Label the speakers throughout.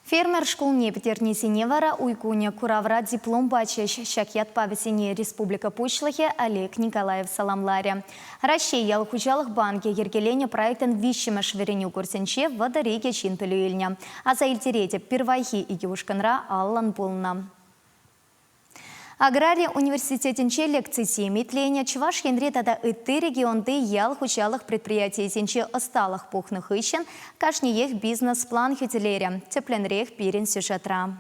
Speaker 1: Фермер шкулне пӗтернисене вара уй кунӗ куравра диплом пачӗҫ. Ҫак ятпа вӗсене республика Пуҫлӑхӗ Олег Николаев саламларӗ. Раҫҫей ял хуҫалӑх банкӗ йӗркеленӗ проектӑн виҫҫӗмӗш вӗренӳ курсӗнче 32 ҫын пӗлӳ илнӗ. Аса илтеретӗп, пирвайхи икӗ ушкӑнра аллӑн пулнӑ. Аграри университетӗнче лекцисем итленӗ, Чӑваш Енри тата ытти регионти ял хуҫалӑх предприятийӗсенче ӑсталӑх пухнӑ хыҫҫӑн кашниех бизнес-план хӳтӗлерӗ. Тӗплӗнрех пирӗн сюжетра.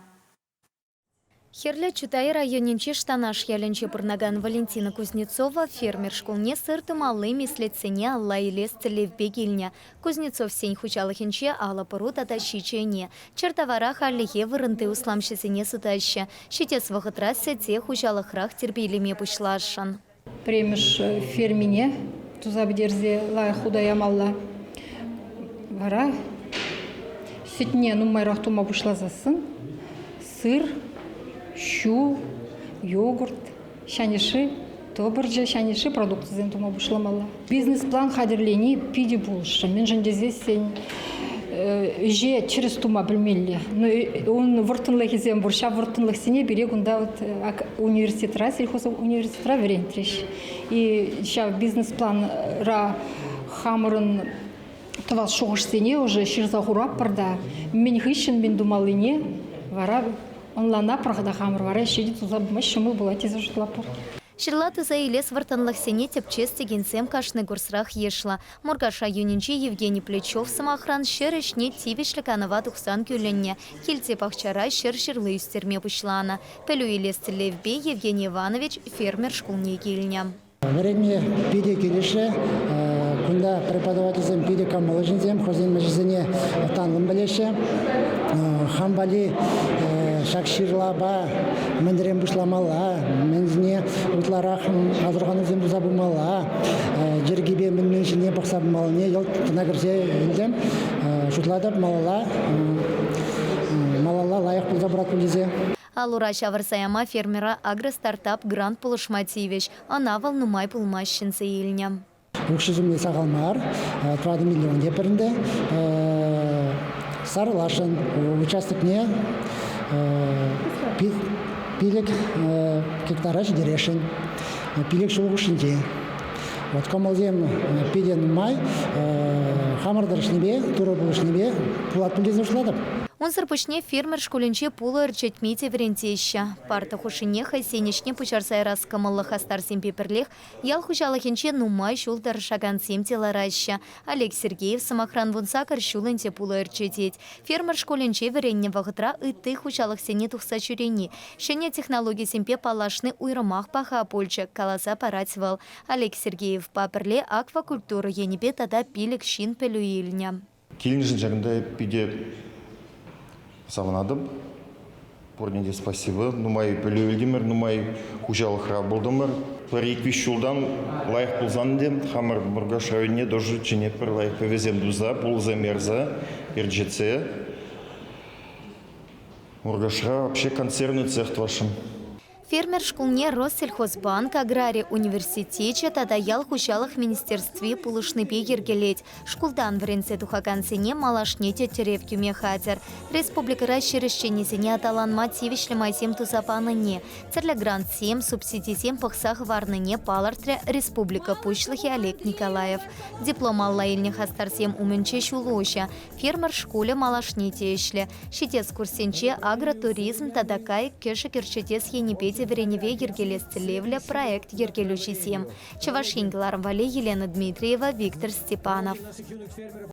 Speaker 1: Хӗрлӗ Чутай районӗнчи Штанаш ялӗнче пурӑнакан Валентина Кузнецова фермер шкулне сыр тумалли меслетсене алла илес тӗллевпе килнӗ. Кузнецовсен хуҫалӑхӗнче алӑ пӑру тата ҫичӗ ӗне. Чӗртавара хальлӗхе вырӑнти усламҫӑсене сутаҫҫӗ. Ҫитес вӑхӑтра сӗте хуҫалӑхрах тирпейлеме пуҫласшӑн.
Speaker 2: Пӗрремӗш фермине туса пӗтерсе лайӑх хута ямалла. Вара сӗтне нумайрах тума пуҫласассӑн сыр, ҫу, йогурт, ҫанӗши тӑпӑрчӑ, ҫанӗши продукцисем тума пуҫламалла. Бизнес-план хатӗрлени питӗ пулӑшрӗ. Мӗншӗн тесессӗн ӗҫе тӗрӗс тума пӗлмелле. Ун вӑрттӑнлӑхӗсем пур. Ҫав вӑрттӑнлӑхсене пире кунта вот университетра, сельхозуниверситетра вӗрентрӗҫ. И ҫав бизнес-планра хамӑрӑн тӑвас шухӑшсене уже ҫырса хуратпӑр та мӗн хыҫҫӑн мӗн тумаллине вара ӑнланатпӑр та хамӑр вара ӗҫе те туса пыма ҫӑмӑл пулать тесе шутлатпӑр.
Speaker 1: Ҫырла туса илес вӑрттӑнлӑхсене тӗпчес текенсем кашни курсрах йышлӑ. Муркаш районӗнчи Евгений Плечов, сӑмахран, ҫӗр ӗҫне тивӗҫлӗ канӑва тухсан кӳлӗннӗ. Килти пахчара ҫӗр ҫырли ӳстерме пуҫланӑ. Пӗлӳ илес тӗллевпе Евгений Иванович фермер шкулне килнӗ.
Speaker 3: Вӗренме питӗ килӗшрӗ. Кунта преподавательсем питӗ кӑмӑллӑ ҫынсем, хӑйсен ӗҫӗсене танлӑн пӗлеҫҫӗ. Хам валли ҫак ҫырлапа мӗнрен пуҫламалла, мӗнне ытларах асӑрханусем туса пымалла, йӗркипе мӗн-мӗн ҫине пӑхса пымаллине йӑлт тӑна кӗрсе илтӗм. Шутлатӑп, малалла малалла лайӑх пулса пырать пуль тесе.
Speaker 1: Ал-ура ҫавӑрса яма фермера Агростартап грант пулӑшма тивӗҫ. Ӑна вӑл нумай пулмасть ҫӗнсе илнӗ.
Speaker 3: Укҫисем сахал мар, 4 миллион те пӗринте. Сарӑласшӑн участокне 5 гектара ҫитересшӗн. 5 ҫул хушшинче. Вот кӑмӑлсем питӗ нумай. Хамӑр тӑрӑшнипе, Турӑ пулӑшнипе пулать пуль тесе шутлатӑп.
Speaker 1: Унсӑр пуҫне фермер шкулӗнче пулӑ ӗрчетме те вӗрентеҫҫӗ. Парта хушшине хӑйсен ӗҫне пуҫарса ярас кӑмӑллӑ хастарсемпе пӗрлех ял хуҫалӑхӗнче нумай ҫул тӑрӑшакансем те лараҫҫӗ. Олег Сергеев, сӑмахран, 18 ҫул ӗнтӗ пулӑ ӗрчетет. Фермер шкулӗнче вӗреннӗ вӑхӑтра ытти хуҫалӑхсене тухса ҫӳрени, ҫӗнӗ технологисемпе паллашни уйрӑмах паха пулчӗ, каласа парать вӑл. Олег Сергеевпа пӗрле аквакультура енӗпе тата пилӗк ҫын пӗлӳ илнӗ.
Speaker 4: Килнӗшӗн ҫакӑнта питӗ савӑнатӑп. Пурне те спасибо. Нумай пӗлӳ илтӗмӗр, нумай хуҫалӑхра пултӑмӑр. Пӗр-ик-виҫ ҫултан лайӑх пулсан те хамӑр Муркаш районне тоже чӗнетпӗр лайӑх пӗвесем туса, пулӑсем ярса, ӗрчетсе. Муркашра вообще консервный цех тӑвасшӑн.
Speaker 1: Фермер шкулне Россельхозбанк, Аграри университечӗ тата Ял хуҫалӑх министерстви пулӑшнипе йӗркелет. Шкултан вӗренсе тухакансене малашне те тӗрев кӳме хатӗр. Республикӑра ҫӗр ӗҫченӗсене аталанма тивӗҫлӗ майсем туса панине, тӗрлӗ грантсем, субсидисем пӑхса хӑварнине палӑртрӗ республика Пуҫлӑхӗ Олег Николаев. Диплом алла илнӗ хастарсем умӗнче ҫул уҫӑ. Фермер шкулӗ малашне те ӗҫлӗ. Ҫитес курссенче агротуризм тата кайӑк-кӗшӗк ӗрчетес енӗпе те вӗренӗве йӗркелес тӗллевлӗ проект йӗркелӳҫисем. Чӑваш Ен кӑларӑм валли Елена Дмитриева, Виктор Степанов.